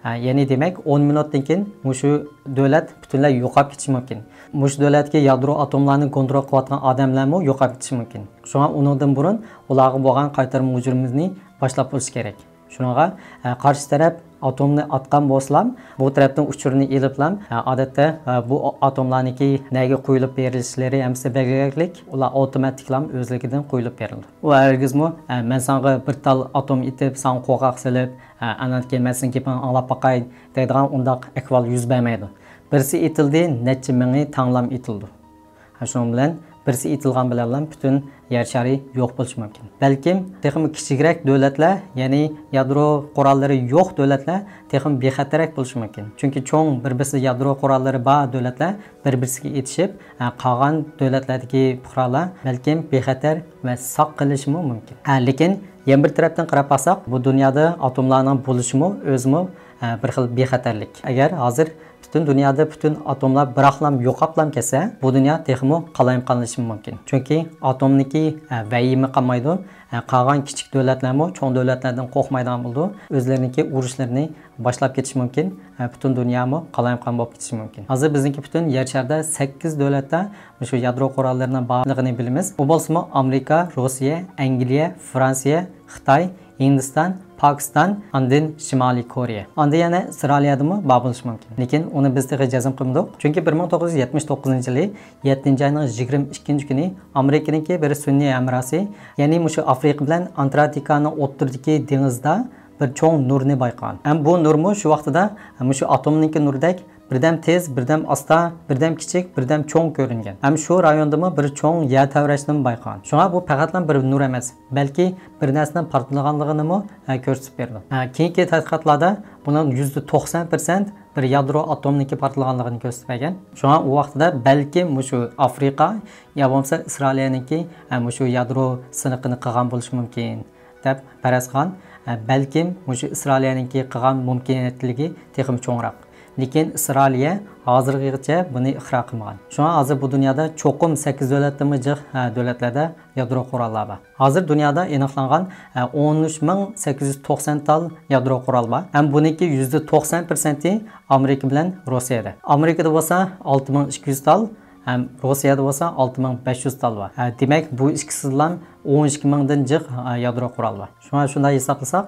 ھە، يەنى دېمەك، ئون مىنۇتتىن كېيىن مۇشۇ دۆلەت پۈتۈنلەي يوقاپ كېتىشى مۇمكىن. مۇشۇ دۆلەتتىكى يادرو ئاتوملارنى كونترول قىلىۋاتقان ئادەملەرمۇ يوقاپ كېتىشى مۇمكىن. شۇڭا ئۇنىڭدىن بۇرۇن ئۇلارغا بولغان قايتۇرما ھۇجۇمىمىزنى باشلاپ بولۇش كېرەك. شۇنىڭغا، ئە، قارشى تەرەپ ئاتومنى ئاتقان بولسىلام، بۇ تەرەپتىن ئۇچۇرنى ئېلىپلام، ئە، ئادەتتە، ئە، بۇ ئاتوملارنىڭكى نەگە قويۇلۇپ بېرىلىشلىرى ھەممىسى بەلگىلىكلىك، ئۇلار ئاۋتوماتىكلام ئۆزلۈكىدىن قويۇلۇپ بېرىلىدۇ. ئۇ ھەرگىزمۇ، ئە، مەن ساڭا بىر تال ئاتوم ئېتىپ، ساڭا قورغاق سېلىپ، ئە، ئاندىن كېيىن مەن سېنىڭ گېپىڭنى ئاڭلاپ باقاي دەيدىغان ئۇنداق ئەھۋال يۈز بەرمەيدۇ. بىرسى ئېتىلدى، نەچچە مىڭى تەڭلام ئېتىلىدۇ. شۇنىڭ بىلەن بىرسى ئېتىلغان بىلەنلا پۈتۈن يەر شارى يوق بولۇشى مۇمكىن. بەلكىم تېخىمۇ كىچىكرەك دۆلەتلەر، يەنى يادرو قوراللىرى يوق دۆلەتلەر تېخىمۇ بىخەتەررەك بولۇشى مۇمكىن. چۈنكى چوڭ بىر-بىرسىدە يادرو قوراللىرى بار دۆلەتلەر بىر-بىرسىگە ئېتىشىپ، ھە، قالغان دۆلەتلەردىكى پۇقرالار بەلكىم بىخەتەر ۋە ساق قېلىشىمۇ مۇمكىن. ھە، لېكىن يەنە بىر تەرەپتىن قاراپ باقساق، بۇ دۇنيادا ئاتوملارنىڭ بولۇشىمۇ ئۆزىمۇ، ھە، بىر خىل بىخەتەرلىك. ئەگەر ھازىر پۈتۈن دۇنيادا پۈتۈن ئاتوملار بىراقلام يوقاپلام كەتسە، بۇ دۇنيا تېخىمۇ قالايمىقانلىشىشى مۇمكىن. چۈنكى ئاتومنىڭكى، ھە، ۋەھىمى قالمايدۇ. ھە، قالغان كىچىك دۆلەتلەرمۇ چوڭ دۆلەتلەردىن قورقمايدىغان بولىدۇ. ئۆزلىرىنىڭكى ئۇرۇشلىرىنى باشلاپ كېتىشى مۇمكىن. ھە، پۈتۈن دۇنيامۇ قالايمىقان بولۇپ كېتىشى مۇمكىن. ھازىر بىزنىڭكى پۈتۈن يەر شارىدا سەككىز دۆلەتتە مۇشۇ يادرو قوراللىرىنىڭ بارلىقىنى بىلىمىز. ئۇ بولسىمۇ ئامېرىكا، روسىيە، ئەنگلىيە، فرانسىيە، خىتاي، ھىندىستان، پاكىستان، ئاندىن شىمالىي كورېيە. ئاندىن يەنە ئىسرائىلىيەدىمۇ بار بولۇشى مۇمكىن. لېكىن ئۇنى بىز تېخى جەزم قىلمىدۇق. چۈنكى بىر مىڭ توققۇز يۈز يەتمىش توققۇزىنچى يىلى يەتتىنچى ئاينىڭ يىگىرمە ئىككىنچى كۈنى ئامېرىكىنىڭكى بىر سۈنئىي ھەمراھى، يەنى مۇشۇ ئافرىقا بىلەن ئانتاركتىكانىڭ ئوتتۇرىدىكى دېڭىزدا بىر چوڭ نۇرنى بايقىغان. ھەم بۇ نۇرمۇ شۇ ۋاقتىدا مۇشۇ ئاتومنىڭكى نۇرىدەك بىردەم تېز، بىردەم ئاستا، بىردەم كىچىك، بىردەم چوڭ كۆرۈنگەن. ھەم شۇ رايوندىمۇ بىر چوڭ يەر تەۋرەشنىمۇ بايقىغان. شۇڭا بۇ پەقەتلا بىر نۇر ئەمەس، بەلكى بىر نەرسىنىڭ پارتلىغانلىقىنىمۇ، ھە، كۆرسىتىپ بېرىدۇ. ھە، كېيىنكى تەتقىقاتلاردا بۇنىڭ يۈزدە توقسان پىرسەنت بىر يادرو ئاتومنىڭكى پارتلىغانلىقىنى كۆرسىتىپ بەرگەن. شۇڭا ئۇ ۋاقتىدا بەلكىم مۇشۇ ئافرىقا يا بولمىسا ئىسرائىلىيەنىڭكى، ھە، مۇشۇ يادرو سىنىقىنى قىلغان بولۇشى مۇمكىن دەپ پەرەز قىلغان. ھە، بەلكىم مۇشۇ ئىسرائىلىيەنىڭكى قىلغان مۇمكىنىيەتلىكى تېخىمۇ چوڭراق. لېكىن ئىسرائىلىيە ھازىرغىچە بۇنى ئىقرار قىلمىغان. شۇڭا ھازىر بۇ دۇنيادا چوقۇم سەككىز دۆلەتتىنمۇ جىق، ھە، دۆلەتلەردە يادرو قوراللار بار. ھازىر دۇنيادا ئېنىقلانغان، ھە، ئون ئۈچ مىڭ سەككىز يۈز توقسان تال يادرو قورال بار. ھەم بۇنىڭكى يۈزدە توقسان پىرسەنتى ئامېرىكا بىلەن روسىيەدە. ئامېرىكىدا بولسا ئالتە مىڭ ئىككى يۈز تال، ھەم روسىيەدە بولسا ئالتە مىڭ بەش يۈز تال بار. ھە، دېمەك، بۇ ئىككىسىدىلا ئون ئىككى مىڭدىن جىق، ھە، يادرو قورال بار. شۇڭا شۇنداق ھېسابلىساق،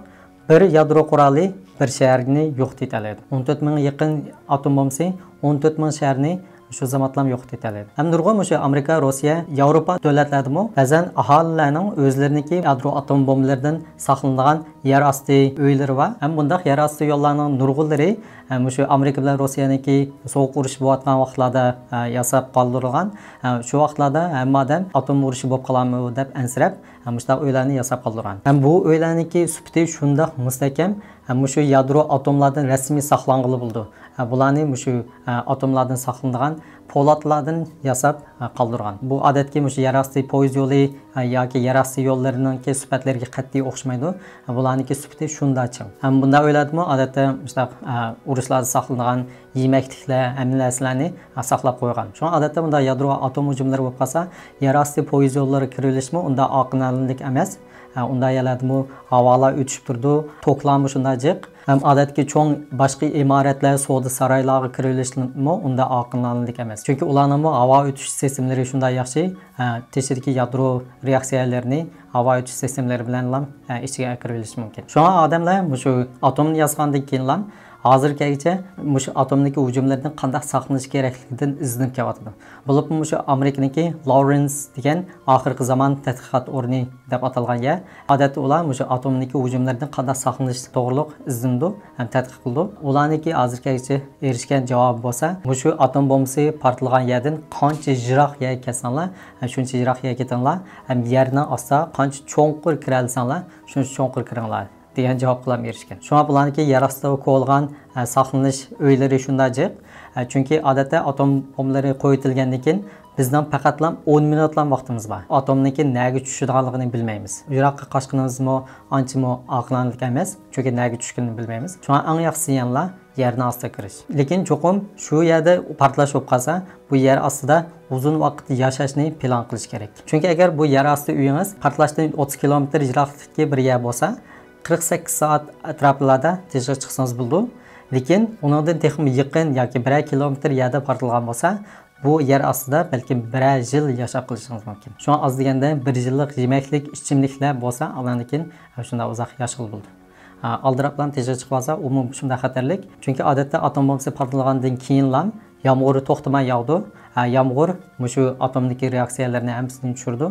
بىر يادرو قورالى بىر شەھەرنى يوق ئېتەلەيدۇ. ئون تۆت مىڭغا يېقىن ئاتوم بومبىسى ئون تۆت مىڭ شەھەرنى شۇ زاماتلام يوق ئېتەلەيدۇ. ھەم نۇرغۇن مۇشۇ ئامېرىكا، روسىيە، ياۋروپا دۆلەتلەردىمۇ بەزەن ئاھالىلەرنىڭ ئۆزلىرىنىڭكى يادرو ئاتوم بومبىلىرىدىن ساقلىنىدىغان يەر ئاستى ئۆيلىرى بار. ھەم بۇنداق يەر ئاستى يوللارنىڭ نۇرغۇنلىرى، ھە، مۇشۇ ئامېرىكا بىلەن روسىيەنىڭكى سوغۇق ئۇرۇش بولۇۋاتقان ۋاقىتلاردا، ھە، ياساپ قالدۇرۇلغان. ھە، شۇ ۋاقىتلاردا ھەممە ئادەم ئاتوم ئۇرۇشى بولۇپ قالارمۇ دەپ ئەنسىرەپ، ھە، مۇشۇنداق ئۆيلەرنى ياساپ قالدۇرغان. ھەم بۇ ئۆيلەرنىڭكى سۈپىتى شۇنداق مۇستەھكەم، ھەم مۇشۇ يادرو ئاتوملاردىن رەسمىي ساقلانغىلى بولىدۇ. ھە، بۇلارنى مۇشۇ، ھە، ئاتوملاردىن ساقلىنىدىغان پولاتلاردىن ياساپ، ھە، قالدۇرغان. بۇ ئادەتتىكى مۇشۇ يەر ئاستى پويىز يولى، ھە، ياكى يەر ئاستى يوللىرىنىڭكى سۈپەتلىرىگە قەتئىي ئوخشىمايدۇ. ھە، بۇلارنىڭكى سۈپىتى شۇنداق چىڭ. ھەم بۇنداق ئۆيلەردىمۇ ئادەتتە مۇشۇنداق، ھە، ئۇرۇشلاردا ساقلىنىدىغان يېمەكلىكلەر، ھەممە نەرسىلەرنى، ھە، ساقلاپ قويغان. شۇڭا ئادەتتە بۇنداق يادرو ئاتوم ھۇجۇملىرى بولۇپ قالسا، يەر ئاستى پويىز يوللىرىغا كىرىۋېلىشمۇ ئۇنداق ئاقىلانىلىك ئەمەس. ھە، ئۇنداق يەرلەردىمۇ ھاۋالار ئۆتۈشۈپ تۇرىدۇ، توكلارمۇ شۇنداق جىق. ھەم ئادەتتىكى چوڭ باشقا ئىمارەتلەر، سودا سارايلارغا كىرىۋېلىشمۇ ئۇنداق ئاقىلانىلىك ئەمەس. چۈنكى ئۇلارنىڭمۇ ھاۋا ئۆتۈش سىستېمىلىرى شۇنداق ياخشى، ھە، تېشىدىكى يادرو رېئاكسىيەلىرىنى ھاۋا ئۆتۈش سىستېمىلىرى بىلەنلا، ھە، ئىچىگە ئەكىرىۋېلىشى مۇمكىن. شۇڭا ئادەملەر مۇشۇ ئاتومنى ياسىغاندىن كېيىنلا ھازىرغىچە مۇشۇ ئاتومنىڭكى ھۇجۇملىرىدىن قانداق ساقلىنىش كېرەكلىكىدىن ئىزدىنىپ كېلىۋاتىدۇ. بولۇپمۇ مۇشۇ ئامېرىكىنىڭكى لورېنس دېگەن ئاخىرقى زامان تەتقىقات ئورنى دەپ ئاتالغان يەر. ئادەتتە ئۇلار مۇشۇ ئاتومنىڭكى ھۇجۇملىرىدىن قانداق ساقلىنىش توغرۇلۇق ئىزدىنىدۇ ھەم تەتقىق قىلىدۇ. ئۇلارنىڭكى ھازىرغىچە ئېرىشكەن جاۋابى بولسا، مۇشۇ ئاتوم بومبىسى پارتلىغان يەردىن قانچە يىراق يەرگە كەتسەڭلار، ھەم شۇنچە يىراق يەرگە كېتىڭلار، ھەم يەرنىڭ ئاستىغا قانچە چوڭقۇر كىرەلىسەڭلار، شۇنچە چوڭقۇر كىرىڭلار دېگەن جاۋابقىلا ئېرىشكەن. شۇڭا بۇلارنىڭكى يەر ئاستىغا كولىغان، ھە، ساقلىنىش ئۆيلىرى شۇنداق جىق. ھە، چۈنكى ئادەتتە ئاتوم بومبىلىرى قويۇۋېتىلگەندىن كېيىن بىزنىڭ پەقەتلا ئون مىنۇتلا ۋاقتىمىز بار. ئاتومنىڭكى نەگە چۈشىدىغانلىقىنى بىلمەيمىز. يىراققا قاچقىنىمىزمۇ ئانچىمۇ ئاقىلانىلىك ئەمەس، چۈنكى نەگە چۈشكىنىنى بىلمەيمىز. شۇڭا ئەڭ ياخشىسى يەنىلا يەرنىڭ ئاستىغا كىرىش. لېكىن چوقۇم شۇ يەردە پارتلاش بولۇپ قالسا، بۇ يەر ئاستىدا ئۇزۇن ۋاقىت ياشاشنى پىلان قىلىش كېرەك. چۈنكى ئەگەر بۇ يەر ئاستى ئۆيىڭىز پارتلاشتىن ئوتتۇز كىلومېتىر يىراقلىقتىكى بىر يەر بولسا، قىرىق سەككىز سائەت ئەتراپلاردا تېشىغا چىقسىڭىز بولىدۇ. لېكىن ئۇنىڭدىن تېخىمۇ يېقىن ياكى بىرەر كىلومېتىر يەردە پارتلىغان بولسا، بۇ يەر ئاستىدا بەلكىم بىرەر يىل ياشاپ قېلىشىڭىز مۇمكىن. شۇڭا ئاز دېگەندە بىر يىللىق يېمەكلىك، ئىچىملىكلەر بولسا، ئاندىن كېيىن شۇنداق ئۇزاق ياشىغىلى بولىدۇ. ئالدىراپلا تېشىغا چىقىپ قالسا، ئۇمۇ شۇنداق خەتەرلىك. چۈنكى ئادەتتە ئاتوم بومبىسى پارتلىغاندىن كېيىنلا يامغۇرى توختىماي ياغىدۇ. يامغۇر مۇشۇ ئاتومدىكى رېئاكسىيەلەرنى ھەممىسىنى چۈشۈرىدۇ.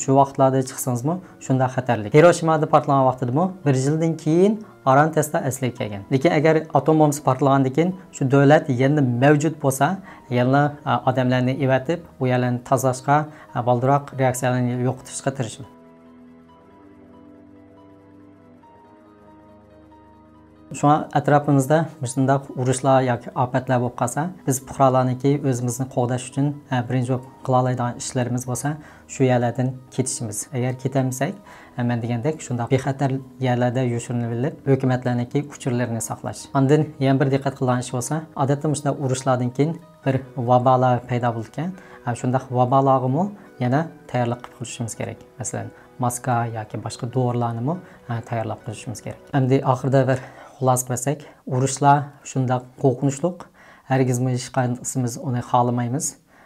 شۇ ۋاقىتلاردا چىقسىڭىزمۇ شۇنداق خەتەرلىك. ھىروشىمادا پارتلىغان ۋاقتىدىمۇ بىر يىلدىن كېيىن ئاران تېستا ئەسلىگە كەلگەن. لېكىن ئەگەر ئاتوم بومبىسى پارتلىغاندىن كېيىن شۇ دۆلەت يەنە مەۋجۇت بولسا، يەنىلا ئادەملەرنى ئېۋەتىپ، ئۇ يەرلەرنى تازىلاشقا، بالدۇرراق رېئاكسىيەلەرنى يوقىتىشقا تىرىشىدۇ. شۇڭا ئەتراپىمىزدا مۇشۇنداق ئۇرۇشلار ياكى ئاپەتلەر بولۇپ قالسا، بىز پۇقرالارنىڭكى ئۆزىمىزنى قوغداش ئۈچۈن، ئە، بىرىنچى بولۇپ قىلالايدىغان ئىشلىرىمىز بولسا، شۇ يەرلەردىن كېتىشىمىز. ئەگەر كېتەلمىسەك، ئە، مەن دېگەندەك، شۇنداق بىخەتەر يەرلەردە يوشۇرۇنۇۋېلىپ، ھۆكۈمەتلەرنىڭكى ئۇچۇرلىرىنى ساقلاش. ئاندىن يەنە بىر دىققەت قىلىدىغان ئىش بولسا، ئادەتتە مۇشۇنداق ئۇرۇشلاردىن كېيىن بىر ۋابالار پەيدا بولىدىكەن. ئە، شۇنداق ۋابالارغىمۇ يەنە تەييارلىق قىلىپ قويۇشىمىز كېرەك. مەسىلەن، ماسكا ياكى باشقا دورىلارنىمۇ، ھە، تەييارلاپ قويۇشىمىز كېرەك. ئەمدى ئاخىرىدا بىر خۇلاسە قىلساق، ئۇرۇشلار شۇنداق قورقۇنچلۇق، ھەرگىزمۇ ھېچقايسىمىز ئۇنى خالىمايمىز.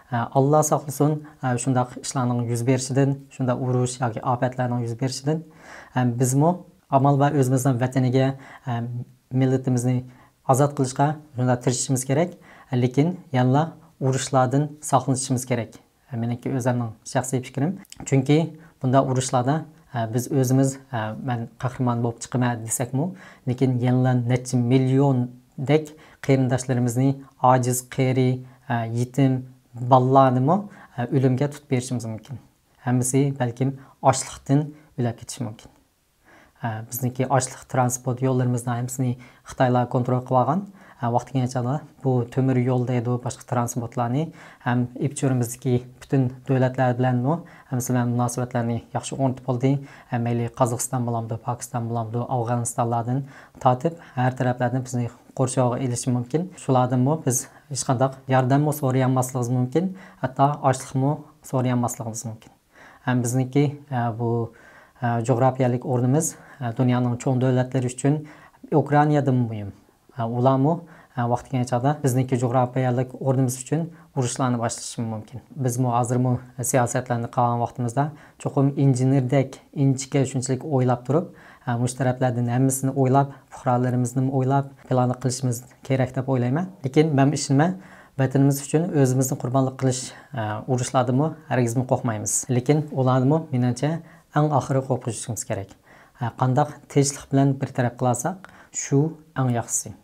ھە، ئاللا ساقلىسۇن، ھە، شۇنداق ئىشلارنىڭ يۈز بېرىشىدىن، شۇنداق ئۇرۇش ياكى ئاپەتلەرنىڭ يۈز بېرىشىدىن. ھە، بىزمۇ ئامال بار ئۆزىمىزنىڭ ۋەتىنىگە، ھە، مىللىتىمىزنى ئازاد قىلىشقا شۇنداق تىرىشىشىمىز كېرەك. لېكىن يەنىلا ئۇرۇشلاردىن ساقلىنىشىمىز كېرەك. مېنىڭكى ئۆزۈمنىڭ شەخسىي پىكرىم. چۈنكى بۇنداق ئۇرۇشلاردا، ئە، بىز ئۆزىمىز، ئە، مەن قەھرىمان بولۇپ چىقىمەن دېسەكمۇ، لېكىن يەنىلا نەچچە مىليوندەك قېرىنداشلىرىمىزنى، ئاجىز، قېرى، ئە، يېتىم بالىلارنىمۇ، ئە، ئۆلۈمگە تۇتۇپ بېرىشىمىز مۇمكىن. ھەممىسى بەلكىم ئاچلىقتىن ئۆلۈپ كېتىشى مۇمكىن. ئە، بىزنىڭكى ئاشلىق تىرانسپورت يوللىرىمىزنىڭ ھەممىسىنى خىتايلار كونترول قىلىۋالغان. ئە، ۋاقتى كەلگەن چاغدا بۇ تۆمۈر يول دەيدۇ، باشقا تىرانسپورتلارنى ھەم ئىپچۈرىمىزدىكى پۈتۈن دۆلەتلەر بىلەنمۇ ھەممىسى بىلەن مۇناسىۋەتلەرنى ياخشى ئورنىتىپ بولدى. ئە، مەيلى قازاقىستان بولامدۇ، پاكىستان بولامدۇ، ئافغانىستانلاردىن تارتىپ ھەر تەرەپلەردىن بىزنى قورشاۋغا ئېلىشى مۇمكىن. شۇلاردىنمۇ بىز ھېچقانداق ياردەممۇ سورىيالماسلىقىمىز مۇمكىن، ھەتتا ئاشلىقمۇ سورىيالماسلىقىمىز مۇمكىن. ھەم بىزنىڭكى، ئە، بۇ، ئە، جۇغراپىيەلىك ئورنىمىز، ئە، دۇنيانىڭ چوڭ دۆلەتلىرى ئۈچۈن ئۇكرائىنادىنمۇ مۇھىم. ئە، ئۇلارمۇ، ئە، ۋاقتى كەلگەن چاغدا بىزنىڭكى جۇغراپىيەلىك ئورنىمىز ئۈچۈن ئۇرۇشلارنى باشلىشى مۇمكىن. بىزمۇ ھازىرمۇ سىياسەتلەرنى قىلغان ۋاقتىمىزدا چوقۇم ئىنژېنېردەك ئىنچىكە شۇنچىلىك ئويلاپ تۇرۇپ، ئە، مۇشۇ تەرەپلەردىن ھەممىسىنى ئويلاپ، پۇقرالىرىمىزنىمۇ ئويلاپ، پىلانلىق قىلىشىمىز كېرەك دەپ ئويلايمەن. لېكىن مەن ئىشىنىمەن، ۋەتىنىمىز ئۈچۈن ئۆزىمىزنى قۇربانلىق قىلىش، ئە، ئۇرۇشلاردىنمۇ ھەرگىزمۇ قورقمايمىز. لېكىن ئۇلاردىنمۇ مېنىڭچە ئەڭ ئاخىرى قورقۇشىمىز كېرەك. ئە، قانداق تىنچلىق بىلەن بىر تەرەپ قىلالىساق، شۇ ئەڭ ياخشىسى.